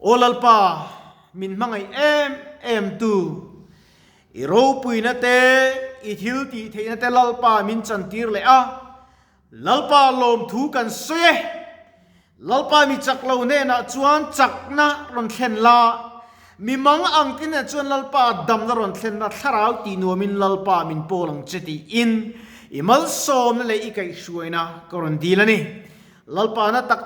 Aw Lalpa, min hmangaih em em tu, i ropuina te, i thil tih theihna te Lalpa min chantir leh a, Lalpa lawmthu kan sawi e. Lalpa mi chak lo hnenah chuan chakna rawn thlen la, mi mang ang te hnenah chuan Lalpa damna rawn thlen la, thlarau tih nuamin Lalpa min pawl ang che tiin i malsawmna leh i kaihhruaina ka rawn dil a ni. Lalpa na tak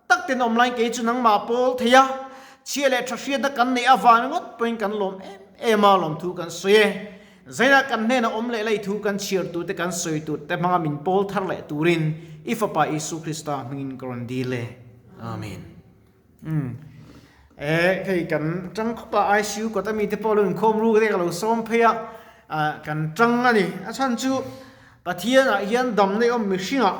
tak ten awm laiin kei chu nangmah pawl thei a, chhia leh tha hriatna kan neih avang ringawt pawhin kan lawm em em a, lawmthu kan sawi e. Zainah kan hnenah awm leh lei thu kan chhiar tur te kan sawi tur te hmanga min pawl thar leh turin i Fapa Isu Krista hmingin ka rawn dil e. Amen. Umm. E, hei kan tang khawp a, ICU kawt ami te pawh lo inkhawm ruk te ka lo sawm phei a, ah kan tang a ni. A chhan chu Pathianah hian damna i awm mihringah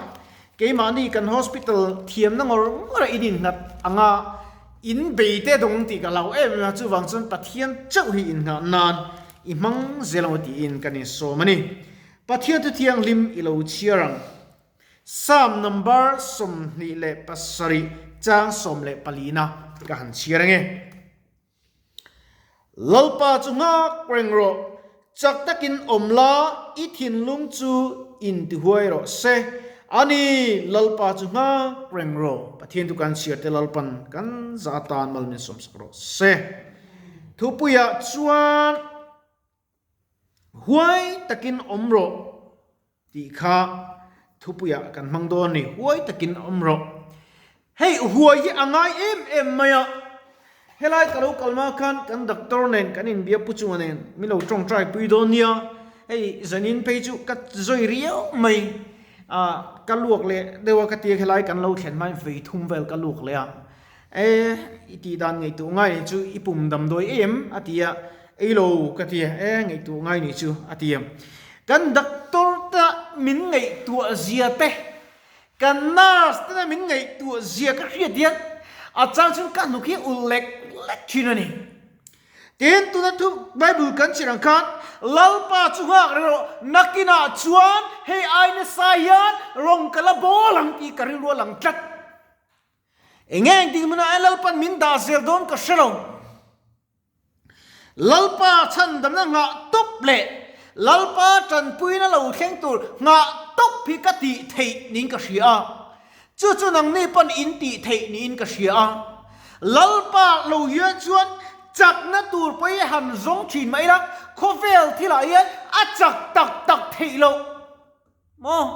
keimahni kan hospital thiamna ngawr ngawr a in innghat anga in bei te dawng tih ka hlau em em a, chuvang chuan Pathian chauh hi inngah nan i hmang zel ang tiin kan insawm a ni. Pathian thu thianghlim i lo chhiar ang. Psalm number 27 chang 14 na ka han chhiar ang e. Lalpa chu nghak reng rawh, chak takin awm la, i thinlung chu intihuai rawh se. A ni, Lalpa chu nghak reng rawh. Pathian chu kan chhiar te Lalpan kan za atan mal min sawmsak rawh se. Thupuiah chuan huai takin awm rawh tih kha thupuiah kan hmang dawn a ni, huai takin awm rawh. Hei huai hi a ngai em em mai a, helai ka lo kal hma khan kan doctor nen kan inbia pu chunga nen min lo tawngtai pui dawn nia, hei zanin phei chu ka zawi riau mai a, ka luak leh deuh a ka tia helai kan lo thlen hmain vei thum vel ka luak leh a, e i tih dan ngaihtuah ngai nih chu i pum damdawi em a ti a, ei lo ka ti a, e ngaihtuah ngai nih chu a ti a, kan doctor te min ngaihtuah zia te Kan nurse tena min ngaihtuah zia ka hriat hian a chang chuan ka hnuk hi ulh lek lek thin a ni. Tin, tuna thu Bible kan chhiar ang khan Lalpa chu nghak reng rawh, nakinah chuan hei ai nasa hian rawng ka la bawl ang tih ka rilru a lang tlat. Eng eng tih hmunah hian Lalpan min dah zel dawn ka hre lo. Lalpa chhandamna nghah tawp leh Lalpa tanpuina lo thleng tur nghah tawp hi ka tih theih niin ka hria a. Chu chu nangni pawn in tih theih niin ka hria a. Lalpa lo hian chuan chakna tur pawh hi han zawng thin mai ila, khawvel thilah hian a chak tak tak theih loh maw?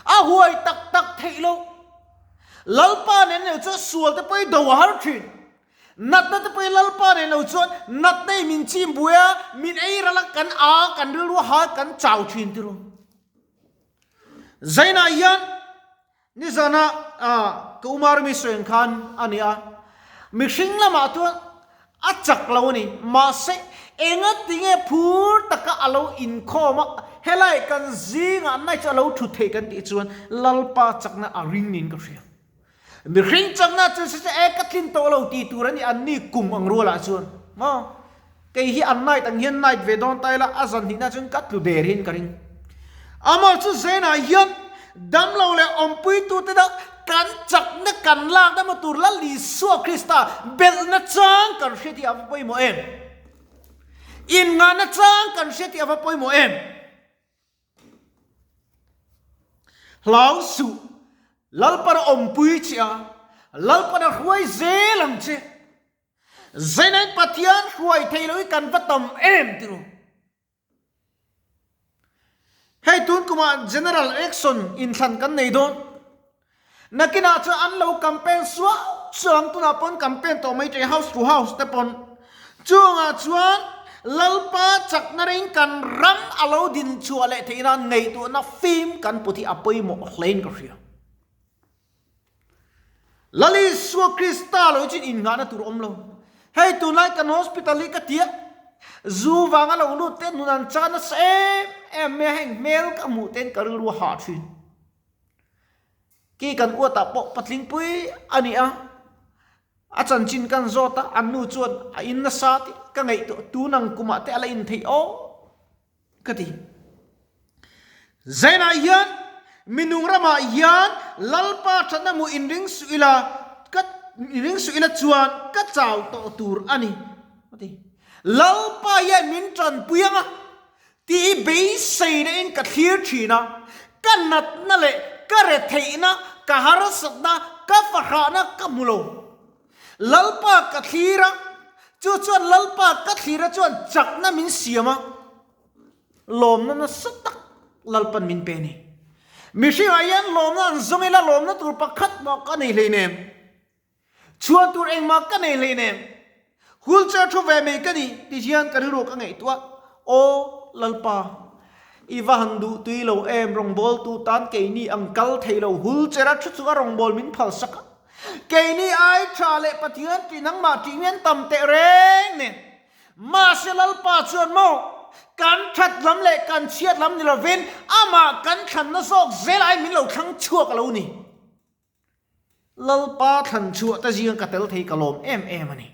A huai tak tak theih loh. Lalpa nen lo chuan sual te pawh hi do a har thin. Natna te pawhin Lalpa nen lo chuan natna i min chim buai a, min ei ral a, kan a, kan rilru a ha, kan chau thin ti ru. Zainah hian nizana ka Umar mi sawi ang khan a ni a, mihring lamah chuan a chak lo a ni, mahse enga tinge phur taka a lo inkhawm a, helai kan zingah nai chu a lo thut theih kan tih chuan Lalpa chakna a ring niin ka hria. Mihring chakna chu se e ka tlin tawh lo ti tur a ni an ni kum ang rualah chuan maw kei hi an night ang hian night ve dawn ta ila a zan hnihna chuan ka tlu der hian ka ring. Amah chu Zainah hian damlo leh awmpuitu te deuh kan chakna kan lak deuh maw tur Lal Isua Krista belhna chang kan hria tih a va pawimawh em? Innghahna chang kan hria tih a va pawimawh em? Hlau suh, Lalpan a awmpui che a, Lalpan a hruai zel ang che. Zainain Pathian hruai thei lo hi kan va tam em ti ru. Hei tun kumah General Election inthlan kan nei dawn. Nakinah chuan an lo campaign suau suau ang, tunah pawn campaign tawh mai thei house to house te pawn. Chungah chuan Lalpa chakna ring kan ram a lo din chhuah leh theih nan ngaihtuahna fim kan put hi a pawimawh hlein ka hria. Lal Isua Krista lo hi chuan innghahna tur awm lo. Hei tunlai kan hospital hi ka tia zu vanga lo lut te nun an chan nasa em em mai a, heng hmel ka hmuh ten ka rilru a hah thin. Ki kan uatah pawh patlingpui a ni a, a chanchin kan zawt a, an nu chuan a in nasa tih ka ngaihtuah tun ang kumah te a la in theih aw ka ti. Zainah hian minung ramah hian Lalpa thatna hmuh inring suh ila ka inring suh ila chuan ka chau tawh tur a ni, a ti. Lalpa hian min tanpui ang a, tih beiseina in ka thlir thin a, ka natna leh ka retheihna, ka harsatna, ka fahrahna ka hmu lo. Lalpa ka thlir a, chu chuan Lalpa ka thlir a chuan chakna min siam a. Lawmna nasa tak Lalpan min pe a ni. Mihringah hian lawmna an zawng ila lawmna tur pakhat mah ka nei hleinem. Chhuan tur engmah ka nei hleinem. Wheelchair thu ve mai ka ni ti hian ka rilru ka ngaihtuah a, Aw Lalpa, i va han duh tui lo em rawngbawltu tan keini ang kal thei lo wheelchair a thu chunga rawngbâwl min phalsak a. Keini ai tha leh Pathian tih nangmah tih mian tam teh reng nen. Mahse Lalpa chuan maw, kan that lam leh kan chhiat lam ni lovin amah kan thlanna zawk zel aiin min lo thlang chhuak a lo ni. Lalpa thlan chhuah te zinga ka tel thei ka lawm em em a ni.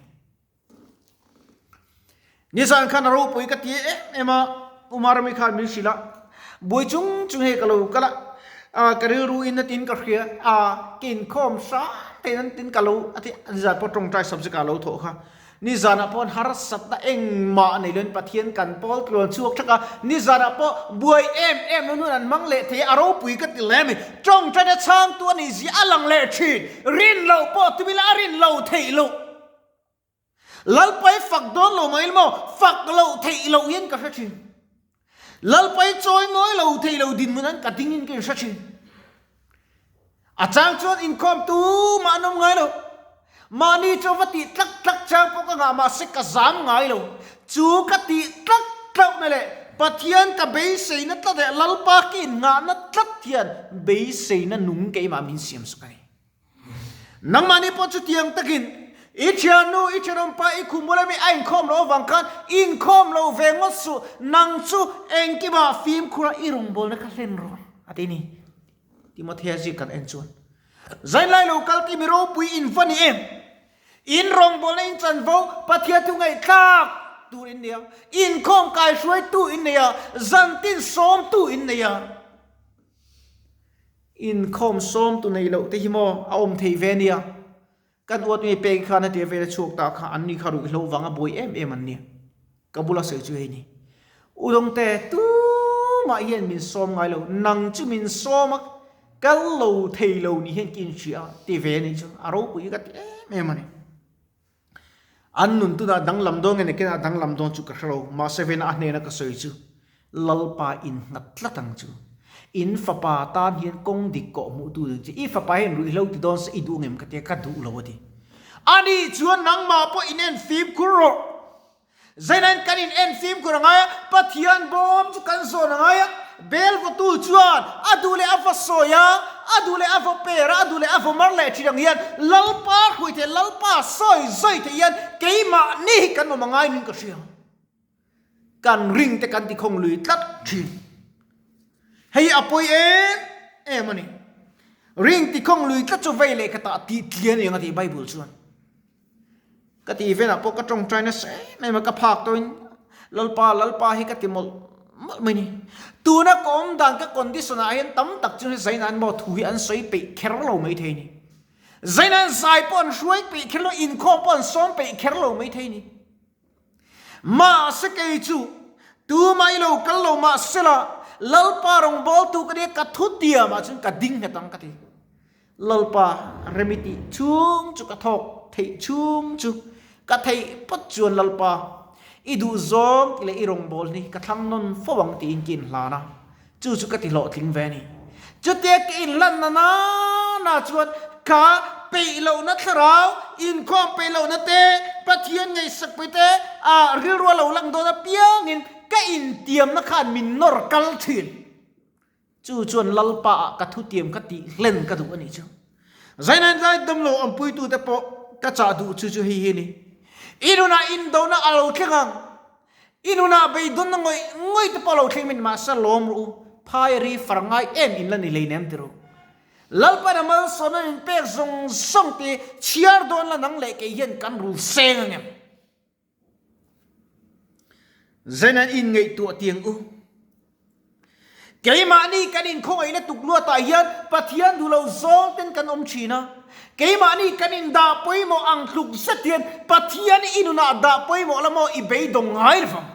Nizan khan a ropui ka ti em em a, Umarami khan min hrilh a, buai chung chung hei ka lo kal a, ka rilru in a tin ka hria a, ka inkhawm hram thei nan tin ka lo a ti, nizan pawh tawngtai subject ah a lo thawh kha. Nizanah pawh harsatna engmah nei loin Pathian kan pawl tluan chhuak thak a, nizanah pawh buai em em lo nun an hmang leh thei a, a ropui ka ti hle a mi. Tawngtaina chhangtu a nih zia a lang leh thin. Rin loh pawh tumila a rin lo theih loh. Lalpai fak dawn lo mai maw, fak loh theih loh hian ka hre thin. Lalpai chawi ngawi lo thei lo dinhmun an ka ding in ka inhre thin. A chang chuan inkhawm tu mah an awm ngai lo. Mahni chu va tih tlak tlak chang pawh ka ngah mahse ka zam ngai lo. Chu ka tih tlak tlauhna leh Pathian ka beiseina tlat leh Lalpa ka innghahna tlat hian beiseina nung keimah min siam sak a ni. Nangmahni pawh chutiang takin i thiannu, i thenawmpa, i khum bula mi a inkhawm loh avang khan inkhawm lo ve ngawt suh, nang chu engkimah fimkhur a i rawngbawlna kha hlen rawh a ti ni. Timothea zik kan en chuan Zainlai lo kal ti mi ropui in va ni em? In rawngbawlna in chanvo Pathian thu ngaihthlak tur in nei a, inkhawm kaihruaitu in nei a, zantin sawmtu in nei a. Inkhawm sawm tu nei loh te hi maw a awm thei ve nia. Kan uat ngei pek khan heti vel a chhuak ta kha an ni kha ruihhlo vanga buai em em an nia. Ka bula sawi chu hei ni. Udawngte tumah hian min sawm ngai lo, nang chu min sawm a, kal lo thei lo ni hian ka inhria a ti ve anih chu a ropui ka ti em em a ni. An nun tunah danglam dawn nge nakinah danglam dawn chu ka hre lo, mahse vena a hnena ka sawi chu Lalpa in nghat tlat ang chu. In fapa tan hian kawng dik kawh hmuh tu ding che, i fapa hian ruihhlo ti dawn se i duh ngem ka tia ka duh lo a ti. Ani chuan nangmah pawh in en fimkhur rawh. Zainain kan in en fimkhur a ngai a, Pathian bawm chu kan zawn a ngai a, bel vawtu chuan a duh leh a va sawi a, a duh leh a vaw per a, a duh leh a vaw mar leh thin ang hian Lalpa hruai thei, Lalpa sawi zawi thei hian keimahni hi kan awm a ngai niin ka hria. Kan ring te kan tikhawng lui tlat thin. Hei a pawi em em a ni. Ring tikhawng lui tlat chu vei leh ka tah tih tlian eng a ti Bible chuan. Ka tih venah pawh ka tawngtai nasa em em a, ka phak tawhin Lalpa, Lalpa hi ka ti mawlh mawlh mai ni. Tuna ka awm dan ka condition ah hian tam tak chu Zaina an maw thu hi an sawi peih kher lo mai thei ni. Zaina an zai pawh an hruai peih kher lo, inkhawm pawh an sawm peih kher lo mai thei ni. Mahse kei chu tumah i lo kal lo mahsela Lalpa rawngbawltu ka nia ka thu tiam ah chuan ka ding nghet ang ka ti. Lalpa remi tih chhung chu ka thawk theih chhung chu ka theih phawt chuan Lalpa i duh zawng tih leh i rawngbâwl hi ka thlang nawn fo ang tiin ka inhlan a, chu chu ka ti hlawhtling ve a ni. Chutia ka inhlanna nana chuan ka peih lohna thlarau, inkhawm peih lohna te, Pathian ngaihsak pui te, ah rilru a lo lang dawn apiangin ka intiamna khan min nawr kal thin. Chu chuan Lalpa ah ka thutiam ka tih hlen ka duh a nih chu. Zainain lai dam lo awmpuitute pawh ka chah duh chu chu hei hi a ni. I nunah indona a lo thleng ang. I nunah beidawnna ngawih ngawih te pawh a lo thleng min mahse lawm rawh u, phai ri far ngai em in la ni lei nem ti rawh. Lalpan a malsawmna min pek zawng zawng te chhiar dawn la nang leh kei hian kan rul seng ang em? Zen an inngaihtuah tiang u. Keimahni kan inkhawngaihna tuk luatah hian Pathian duh lo zawng ten kan awm thin a. Keimahni kan indah pawimawh ang tluk zet hian Pathian i nunah dah pawimawh la maw i beidawng ngai lo vang.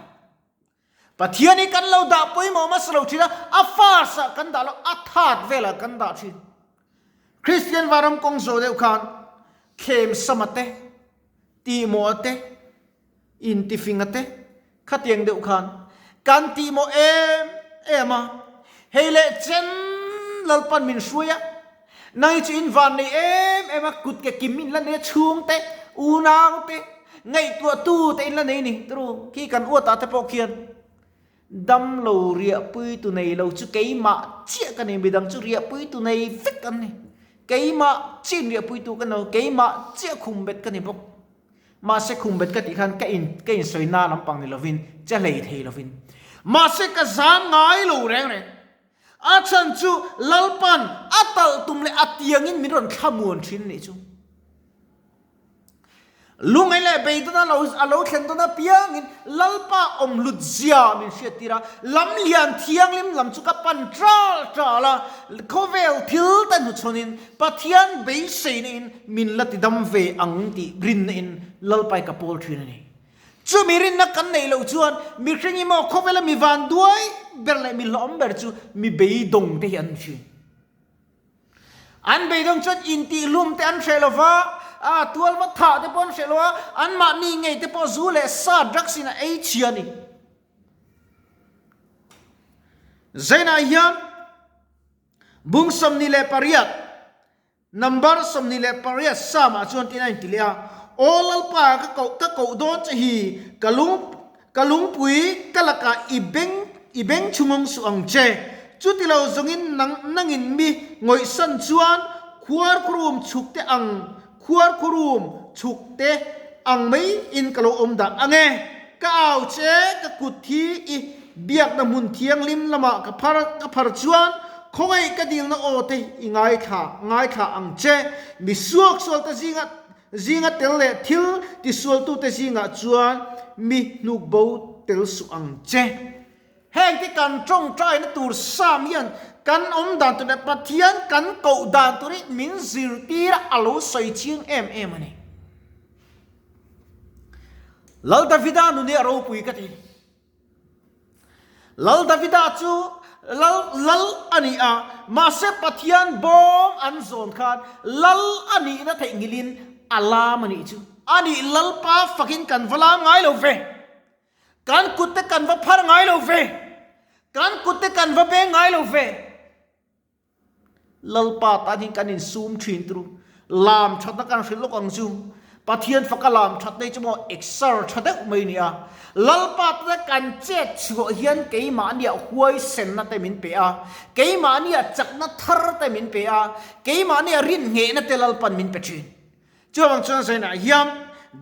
Pathian hi kan lo dah pawimawh hmasa lo thin a, a first ah kan dah lo, a third velah kan dah thin. Kristian varam kawng zawh deuh khan thlem sama te, tihmawh te, intifinga te khatiang deuh khan kan tihmawh em em a, hei leh chen Lalpan min hruai a, nang hi chu in van nei em em a, kut ke kim in la nei a, chhung te, unau te, ngaihtuah tu te in la nei ni turu khi kan uat ah te pawh khian dam lo riahpui tu nei lo chu keimah chiah ka ni, midang chu riahpui tu nei vek an ni, keimah chiah in riahpui tu ka ni lo, keimah chiah khum bet ka ni bawk. Mahse khumbet ka tih khan ka in ka insawi na lampang ni lovin che hlei thei lovin. Mahse ka zam ngai lo reng reng. A chhan chu Lalpan a talh tum leh a tiangin min rawn thlamuan thin nih chu. Lungai leh beidawn a lo a lo thlen dawn apiangin Lalpa awm hlut zia min hriat tir a, lam lian thianghlim lam chu ka pan ṭal ṭal a, khawvel thil te hnuchhawnin Pathian beiseina in min la ti dam ve ang tih rinna in Lalpai ka pawl thin a ni. Chumi rinna kan neih loh chuan mihring hi maw khawvela mi van duai ber leh mi hlawm ber chu mi beidawng te hi an ni thin. An beidawng chuan intihhlum te an hreh lo va, a tual va thah te pawh an hreh lo a, anmahni ngei te pawh zu leh sa drugs in a ei chhia a ni. Zainah hian Bung 28, Number 28 Psalm-ah chuan tin a inti leh a, Aw Lalpa, ka koh ka koh dawn che hi, ka lung ka lungpui ka lakah i beng i beng chhungawng suh ang che. Chuti lo zawngin nang nangin mi ngawihsan chuan khuarkhurum chhuk te ang khuarkhurum chhuk te ang mai in ka lo awm dah ang e. Ka au che, ka kut hi i biakna hmun thianghlim lamah ka phar ka phar chuan khawngaih ka dilna aw te i ngaithla ngaithla ang che. Mi suaksual te zinga zinga tel leh thil tisualtute zingah chuan mi hnuk bo tel suh ang che. Heng te kan tawngtaina tur Sam hian kan awm dan tur leh Pathian kan koh dan tur hi min zirtir a, a lo sawi chiang em em a ni. Lal Davida nun hi a ropui ka ti. Lal Davida chu lal lal a ni a, mahse Pathian bawm an zawn khan lal a nihna theihnghilhin a lam a nih chu. A nih Lalpa fakin kan va lam ngai lo ve. Kan kut te kan va phar ngai lo ve. Kan kut te kan va beng ngai lo ve. Lalpa tan hian kan insum thin turu. Lam thatna kan hrilh lawk ang chu. Pathian faka lam thatna hi chu maw exer tha deuh mai nia. Lalpa tana kan chet chhuah hian keimahnia huaisenna te min pe a. Keimahnia chakna thar te min pe a. Keimahnia rinhnehna te Lalpan min pe thin. Chuvang chuan zainah hian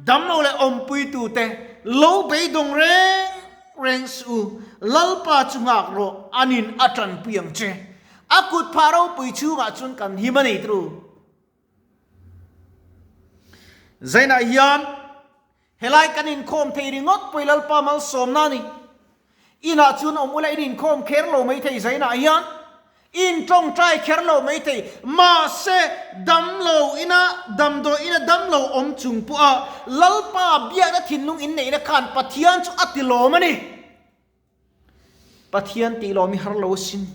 damlo leh awmpuitute lo beidawng reng reng suh u, Lalpa chu nghak rawh, anin a tanpui ang che. A kut phah ropui chhungah chuan kan him a ni tru. Zainah hian helai kan inkhawm thei ringawt pawh i Lalpa malsawmna a ni. Inah chuan awm ula in inkhawm kher lo maithei zainah hian in tawngtai kher lo maithei mahse damlo ina damdawi ina damlo awm chung pawha Lalpa biakna thinlung in neihna khan Pathian chu a tilawm a ni. Pathian tih lawm i har lo asin.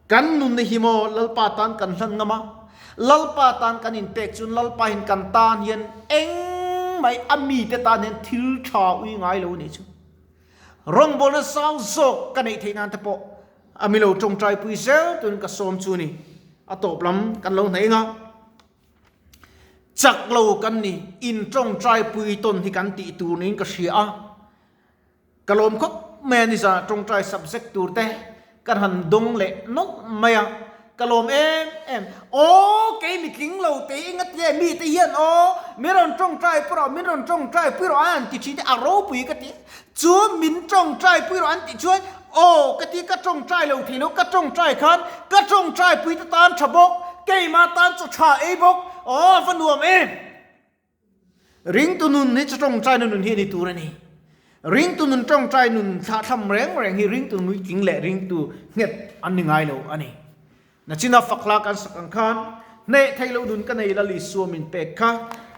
Kan nunna hi maw Lalpa tan kan hlan ngam a, Lalpa tan kan inpek chuan Lalpa hian kan tan hian engmah a mite tan hian thil tha ui ngai lo a nih chu. Rawngbawlna zau zawk ka neih theih nan te pawh a mi lo tawngtai pui zel turin ka sawm chu a ni. A tawp lam kan lo hnaih eng a, chak lo kan ni, intawngtai pui tawn hi kan tih tur niin ka hria a. Ka lawm khawp mai a ni zan ah tawngtai subject tur te kan han dawng leh nawlh mai a, ka lawm em em. Aw kei mitling lo te i ngatia mi te hian aw min rawn tawngtai pui rawh min rawn tawngtai pui rawh an ti thin te a ropui ka ti. Chu min tawngtai pui rawh an tih chuan aw ka ti ka tawngtai lo thei lo ka tawngtai khan ka tawngtai pui te tan tha bawk keimah tan chaw tha ei bawk aw va nuam em. Ringtu nun hi chu tawngtaina nun hi a ni tur a ni. Ringtu nun tawngtai nun thlahthlam reng reng hi ringtu nuitling leh ringtu nghet an ni ngai lo a ni. Nachina fakhla kan sak ang khan hneh theih loh nun ka nei Lal Isua min pek kha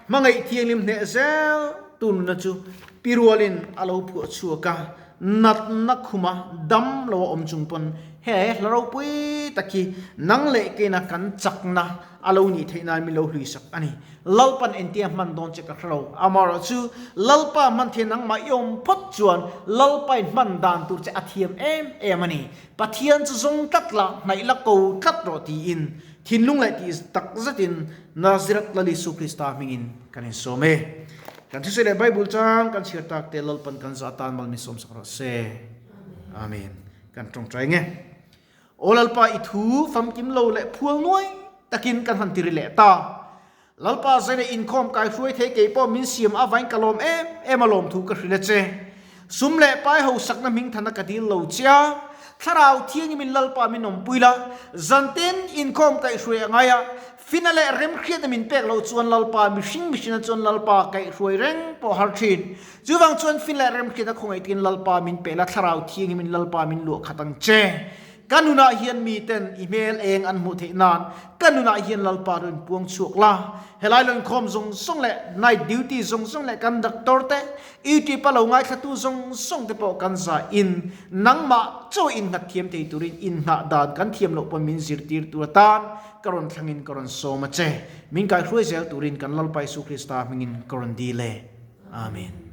hmangaih thianghlim hneh zel tu nunna chu pi rualin a lo phuah chhuak a, natna khuma dam lo a awm chung pawn he hla ropui tak hi nang leh keina kan chakna a lo nih theih nan min lo hlui sak a ni. Lalpan entia hman dawn che ka hre lo. Amaherawh chu Lalpa hman thiam nangmah i awm phawt chuan Lalpain hman dan tur che a thiam em em a ni. Pathian chu zawng tlat la, hnaih la ko tlat rawh tiin thinlung leh tih tak zetin Nazareth Lal Isu Krista hmingin kan insawm e. Kan thusawi leh Bible chang kan chhiar tak te Lalpan kan zah atan mal min sawmsak rawh se. Amen. Kan tawngtai nge. Aw Lalpa i thu famkim lo leh phual nuai takin kan han tiri leh ta. Lalpa zaina inkhawm kai hruai thei kei pawh min siam avain ka lawm em em a lawm thu ka hrilh a che. Sum leh pai hosakna hming thana ka dil lo che a, Thlarau thiangin min Lalpa min awmpui la, zantin inkhawm kaihhruai a ngai a, Fina leh remhriatna min pek loh chuan Lalpa, mihring mihrinna chuan Lalpa kaihhruai reng pawh har thin. Chuvang chuan fin leh remhriatna khawngaihtin Lalpa min pe la, Thlarau Thianghimin Lalpa min luah khat ang che. Ka nunah hian miten i hmel eng an hmuh theih nan ka nunah hian Lalpa rawn puang chhuak la. Helai lawnkhawm zawng zawng leh night duty zawng zawng leh kan doctor te, YouTube a lo ngaithlatu zawng zawng te pawh kan zah in nangmah chaw innghat thiam thei turin inngah dan kan thiam loh pawn min zirtir tur atan Ka rawn thlangin ka rawn sawm a che. Min kaihruai zel turin kan Lalpa Isu Krista hmingin ka rawn dil e. Amen.